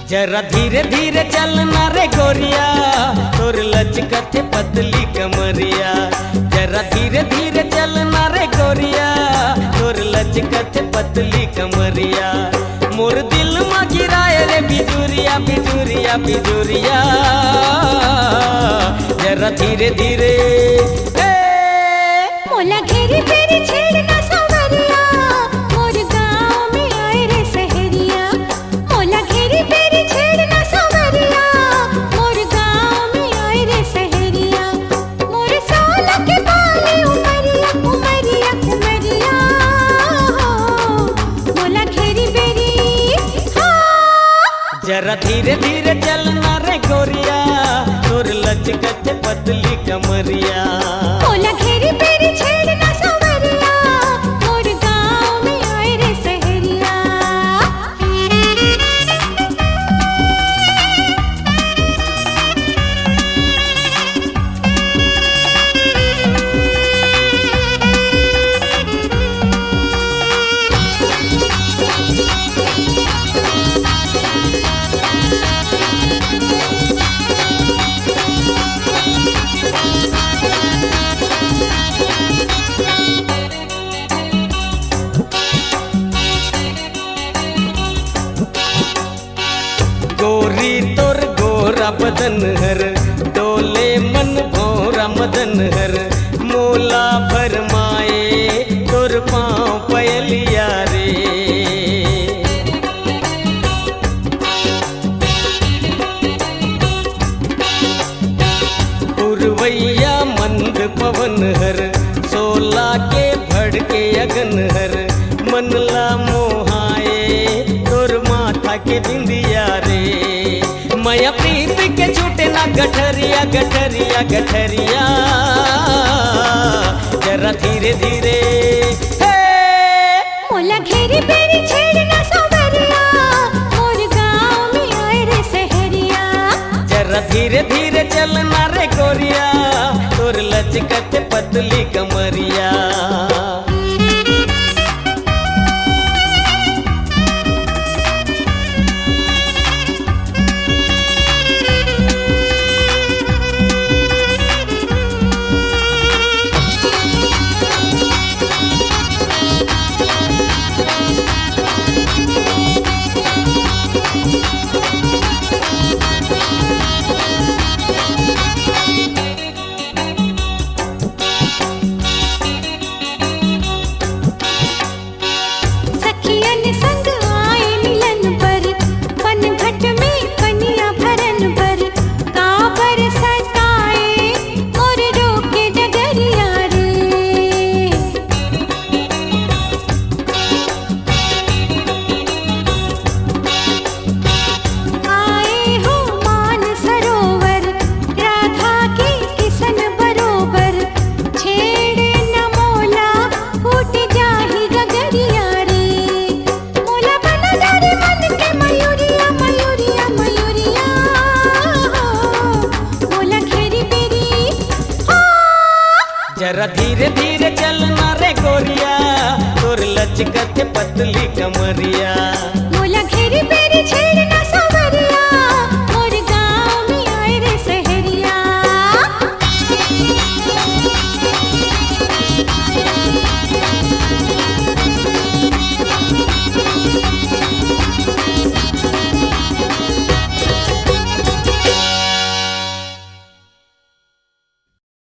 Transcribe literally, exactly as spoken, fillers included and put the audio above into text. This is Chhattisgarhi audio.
जरा धीरे धीरे चलना रे गोरिया, तोर लचकत पतली कमरिया। जरा धीरे धीरे चलना रे गोरिया, तोर लचकत पतली कमरिया। मोर दिल मा गिराए रे बिजुरिया, बिजुरिया, बिजुरिया। जरा धीरे धीरे, ए, मोला घेरी बेरी छेड़ना सवरिया, मोर गाँव में आए रे सहरिया। मोला घेरी बेरी छेड़ना सवरिया, मोर गाँव में आए रे सहरिया। मोर सोलह के बाली उमरिया, उमरिया, उमरिया, मोला घेरी बेरी, हाँ। जरा धीरे धीरे चलना रे गोरिया, तोर लचकत पतली कमरिया। मोला घेरी बेरी छेड़ना सवरिया, मोर गाँव में आए रे सहरिया। गोरी तोर गोरा बदन हर, डोले मन भौरा मदन हर, मोला भरमाए तोर पाँव पयलिया रे। पुरवैया मंद पवन हर, सोला के भड़के अगन हर, मन ला मोहाए तोर माथा के बिंदिया रे। मया प्रीत के छूटे ना गठरिया, गठरिया, गठरिया। जरा धीरे धीरे, हे। मोला घेरी बेरी छेड़ना सवरिया, मोर गाँव में आए रे सहरिया। जरा धीरे धीरे चलना रे गोरिया, तोर लचकत पतली कमरिया। सखियन संग आए मिलन बर, पनघट में पनिया भरन बर, काबर सताए मोर रोके डगरिया रे। आए हो मान सरोवर, राधा के किसन बरोबर, छेड़े न मोला, फूट जाही गगरिया रे। मोला बना डारे मन के मयूरिया, मयूरिया, मयूरिया हो। मोला घेरी बेरी, हाँ। जरा धीरे धीरे चलना रे गोरिया, तोर लचकत पतली कमरिया। मोला घेरी बेरी छेड़ना